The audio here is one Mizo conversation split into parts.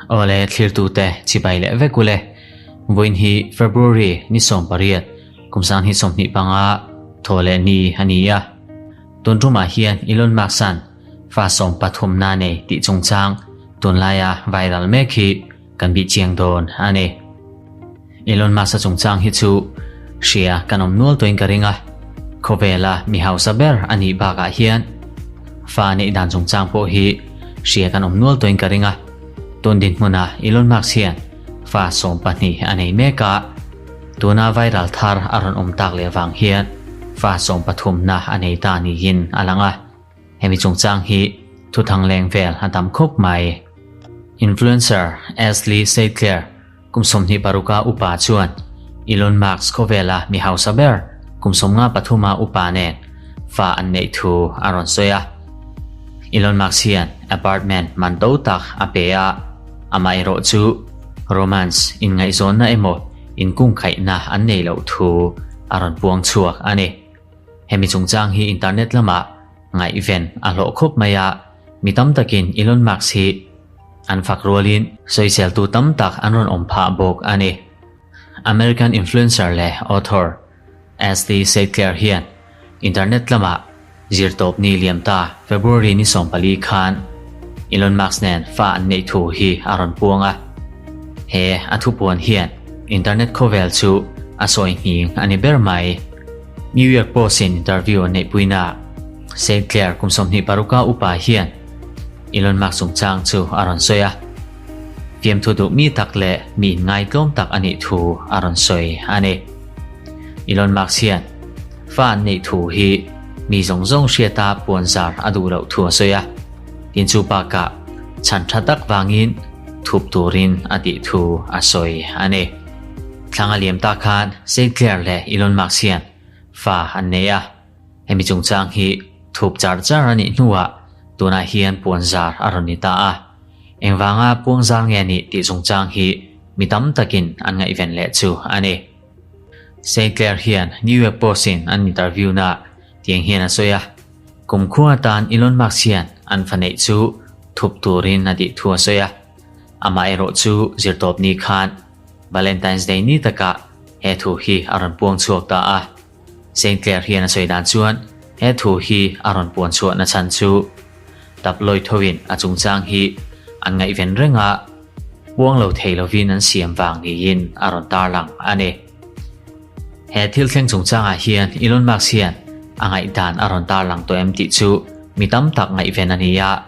Awle thlirtute chibai leh vek ule. Vawiin hi February ni 18 kum 2025 thaw leh ni a ni a. Tun tumah hian Elon Musk-a'n fa 13 na nei tih chungchang tunlaia viral mek hi kan bih chiang dawn a ni. Elon Musk-a chungchang hi chu hria kan awm nual tawhin ka ring a, khawvela mi hausa ber a nih bakah hian fa neih dan chungchang pawh hi hria kan awm nual tawhin ka ring a. Tun dinhmunah Elon Musk hian fa 12 a nei mek a, tuna viral thar a rawn awm tak leh vang hian fa 13 na a nei ta niin a lang a. Hemi chungchang hi thuthang leng vel a tam khawp mai. Influencer Ashley Saidler kum 26 a upa chuan Elon Musk khawvela mi hausa ber kum 53 a upa nen fa an neih thu a rawn sawi a. Elon Musk hian apartment man to tak a pe a, amaherawh chu romance inngaihzawnna emaw inkungkhaihna an nei loh thu a rawn puang chhuak a ni. Hemi chungchang hi internet lamah ngaihven a hlawh khawp mai a, mi tam takin Elon Musk hi an fak rualin sawiseltu tam tak an rawn awm phah bawk a ni. American influencer leh author Ashley Saidler hian internet lamah zirtawp ni liam ta February ni 14 khan Elon Musk nen fa an neih thu hi a rawn puang a. He a thupuan hian internet khawvel chu a sawi nghing a ni ber mai. New York Post in interview an neihpuina Saidler kum 26 a upa hian Elon Musk chungchang chu a rawn sawi a. Fiamthu duh mi tak leh mi inngai tlawm tak a nih thu a rawn sawi a ni. Elon Musk hian fa an neih thu hi mi zawng zawng hriata puan zar a duh loh thu a sawi a. Tin chu bakah chhan tha tak vangin thup turin a tih thu a sawi a ni. Thlang a liam ta khan Saidler leh Elon Musk hian fa an nei a. Hemi chungchang hi thup char char a nih hnuah tunah hian puan zar a rawn ni ta a. Engvanga puang zar nge nih tih chungchang hi mi tam takin an ngaihven leh chu a ni. Saidler hian New York Post in an interview na tiang hian a sawi a, kum khua atan Elon Musk hian an fa neih chu thup turin a tih thu a sawi a. Amaherawh chu zirtawp ni khan Valentine's Day ni takah he thu hi a rawn puang chhuak ta a. Saidler hian a sawi dan chuan he thu hi a rawn puan chhuah na chhan chu tabloid hoin a chungchang hi an ngaihven reng a, puang lo thei lovin an siam vang niin a rawn tarlang a ni. He thil thleng chungchangah hian Elon Musk hian a ngaihdan a rawn tarlang tawh em tih chu mi tam tak ngaihven a ni a,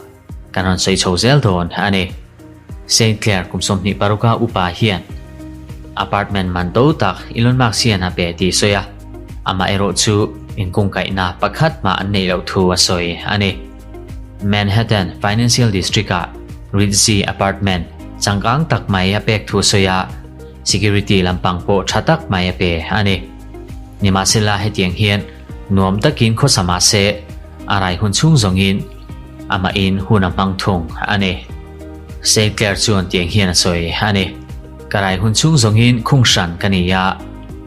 kan rawn sawi chho zel dawn a ni. Saidler kum 26 a upa hian apartment man to tak Elon Musk hian a pe tih sawi a, amaherawh chu inkungkaihna pakhat mah an neih loh thu a sawi a ni. Manhattan Financial District-ah Ritzy apartment changkang tak mai a pek thu sawi a, security lampang pawh tha tak mai a pe a ni. Nimahsela hetiang hian nuam takin khawsa mah se a rai hun chhung zawngin amahin hun a hmang thung a ni. Saidler chuan tiang hian a sawi a ni. Ka rai hun chhung zawngin khung hran ka ni a,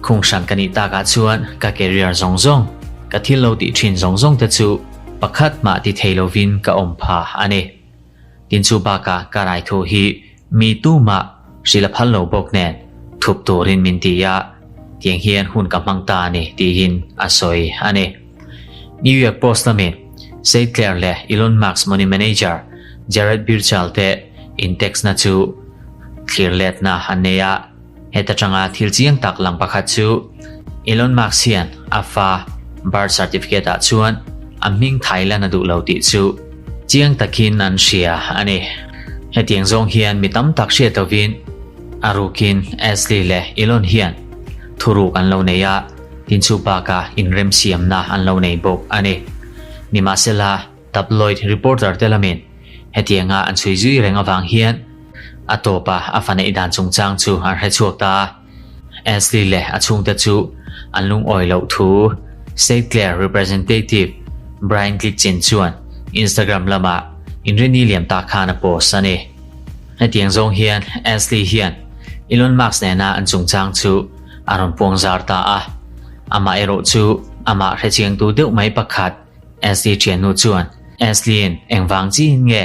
khung hran ka nih takah chuan ka career zawng zawng, ka thil lo tih thin zawng zawng te chu pakhat mah ti thei lovin ka awm pha a ni. Tin chu bakah ka rai thu hi mi tumah hrilh a phal lo bawk nen thup turin min ti a, tiang hian hun ka hmang ta a ni tiin a sawi a ni. New York Post lamin Saidler leh Elon Musk money manager Jared Birchall te in-text na chu thlir letna an nei a, heta tanga thil chiang tak lang pakhat chu Elon Musk hian a fa birth certificate ah chuan a hming Thailand a duh lo tih chu chiang takin an hria a ni. Hetiang zawng hian mi tam tak hriat lovin a rukin Ashley leh Elon hian thuruk an lo nei a, tin chu bakah inremsiamna an lo nei bawk a ni. Nimahsela tabloid reporter te lamin hetianga an chhui zui reng avang hian a tawpa a fa neih dan chungchang chu an hre chhuak ta a. Ashley leh a chhungte chu an lungawi loh thu Saidler representative Brian Glitchin chuan Instagram lamah inrini liam ta khan a post a ni. Hetiang zawng hian Ashley hian Elon Musk nena an chungchang chu a rawn puang zar ta a. Amaherawh chu amah hrechiangtu deuh mai pakhat Ashley thiannu chuan. Ashley-in engvang chiin nge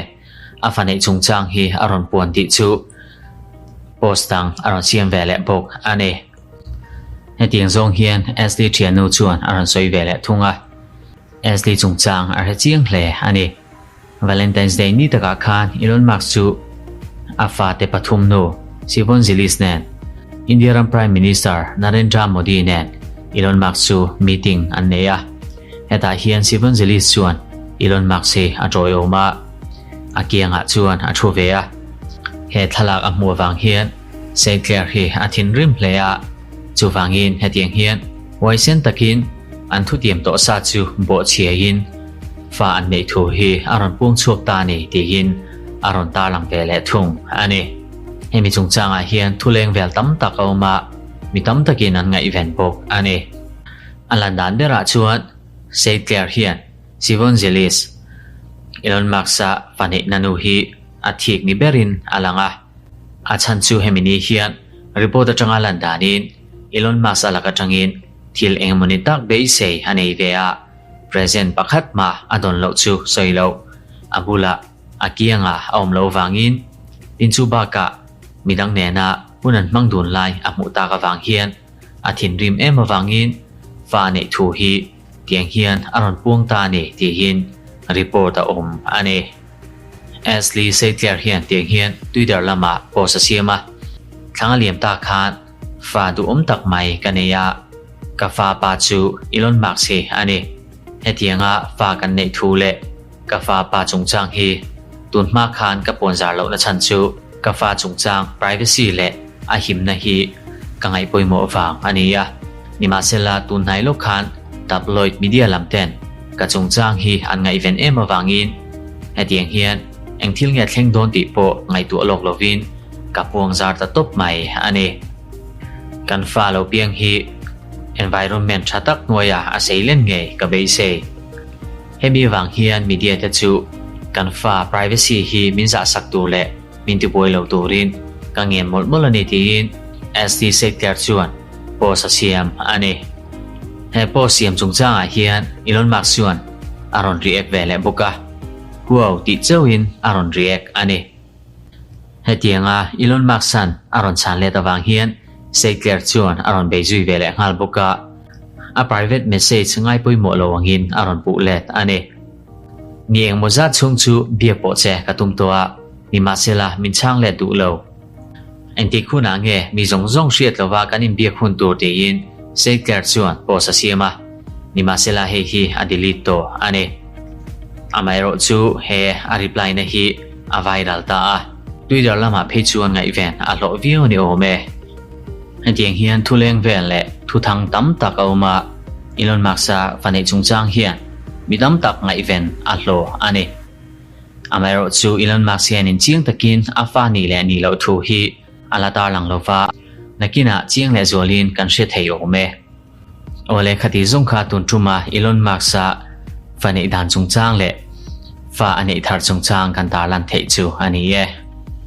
a fa neih chungchang hi a rawn puan tih chu post dang a rawn siam ve leh bawk a ni. Hetiang zawng hian Ashley thiannu chuan a rawn sawi ve leh thung a, Ashley chungchang a hre chiang hle a ni. Valentine's Day ni takah khan Elon Musk chu a fate pathum nu Shivon Zilis nen India ram Prime Minister Narendra Modi nen Elon Musk chu meeting an nei a. Hetah hian Shivon Zilis chuan Elon Musk hi a tawiawm a, a kiangah chuan a thu ve a. He thlalak a hmuh avang hian Sinclair hi a thinrim hle a, chuvangin hetiang hian huaisen takin an thutiam tawh sa chu bawhchhiaiin fa an neih thu hi a rawn pung chhuak ta a ni tiin a rawn tarlang ve leh thung a ni. Hemi chungchangah hian thuleng vel tam tak a awm a, mi tam takin an ngaihven bawk a ni. A lan dan berah chuan Sinclair hian Shivon Zilis, Elon Musk-a fa neihna nu hi a thik ni berin a lang a. A chhan chu hemi ni hian report atanga lan danin Elon Musk a lak atangin thil engmawni tak beisei a nei ve a, present pakhat mah a dawn loh chu sawi loh. A bulah a kiangah a awm loh vangin tin chu bakah midang nena hun an hmang dun lai a hmuh tak avang hian a thinrim em avangin fa neih thu hi tiang hian a rawn puang ta a ni tihin report a awm a ni. Ashley Saitler hian tiang hian Twitter lamah post a siam a, Thlang a liam tak khan fa duhawm tak mai ka nei a, ka fa pa chu Elon Musk hi a ni. Hetianga fa kan neih thu leh ka fa pa chungchang hi tun hma khan ka puanzar lohna chhan chu ka fa chungchang privacy leh a himna hi ka ngaih pawimawh vang a ni a. Nimahsela tun hnai lawk khan tabloid media lam ten ka chungchang hi an ngaihven em avangin hetiang hian eng thil nge thleng dawn tih pawh ngaihtuah lawk lovin ka puang zar ta tawp mai a ni. Kan fa lo piang hi environment tha tak hnuaiah a sei len ngei ka beisei. Hemi vang hian media te chu kan fa privacy hi min zahsak tur leh min tibuai lo turin ka ngen mawlh mawlh a ni tiin ST Saitler chuan post a siam a ni. He post siam chungchangah hian Elon Musk chuan a rawn react ve leh bawk a, Wow tih chauhin a rawn react a ni. Hetianga Elon Musk-a'n a rawn chhan let avang hian Saitler chuan a rawn bei zui ve leh nghal bawk a, a private message ngai pawimawh lo angin a rawn puh let a ni. Ni engmaw zat chhung chu biak pawh che ka tum tawh a, nimahsela min chhang let duh lo. Engtik hunah nge mi zawng zawng hriat lova kan inbiak hun tur tiin Saitler chuan post a siam a, nimahsela hei hi a delete tawh a ni. Amaherawh chu he a reply na hi a viral ta a, Twitter lamah phei chuan ngaihven a hlawh viau a ni awm e. Hetiang hian thuleng vel leh thuthang tam tak a awm a, Elon Musk-a fa neih chungchang hian mi tam tak ngaihven a hlawh a ni. Amaherawh chu Elon Musk hianin chiang takin a fa nih leh nih loh thu hi a la tarlang lo va, nakinah chiang leh zualin kan hre thei awm e. Awle khati zawng kha tun tuma Elon Musk-a fa neih dan chungchang leh fa a neih thar chungchang kan tarlan theih chu a ni e.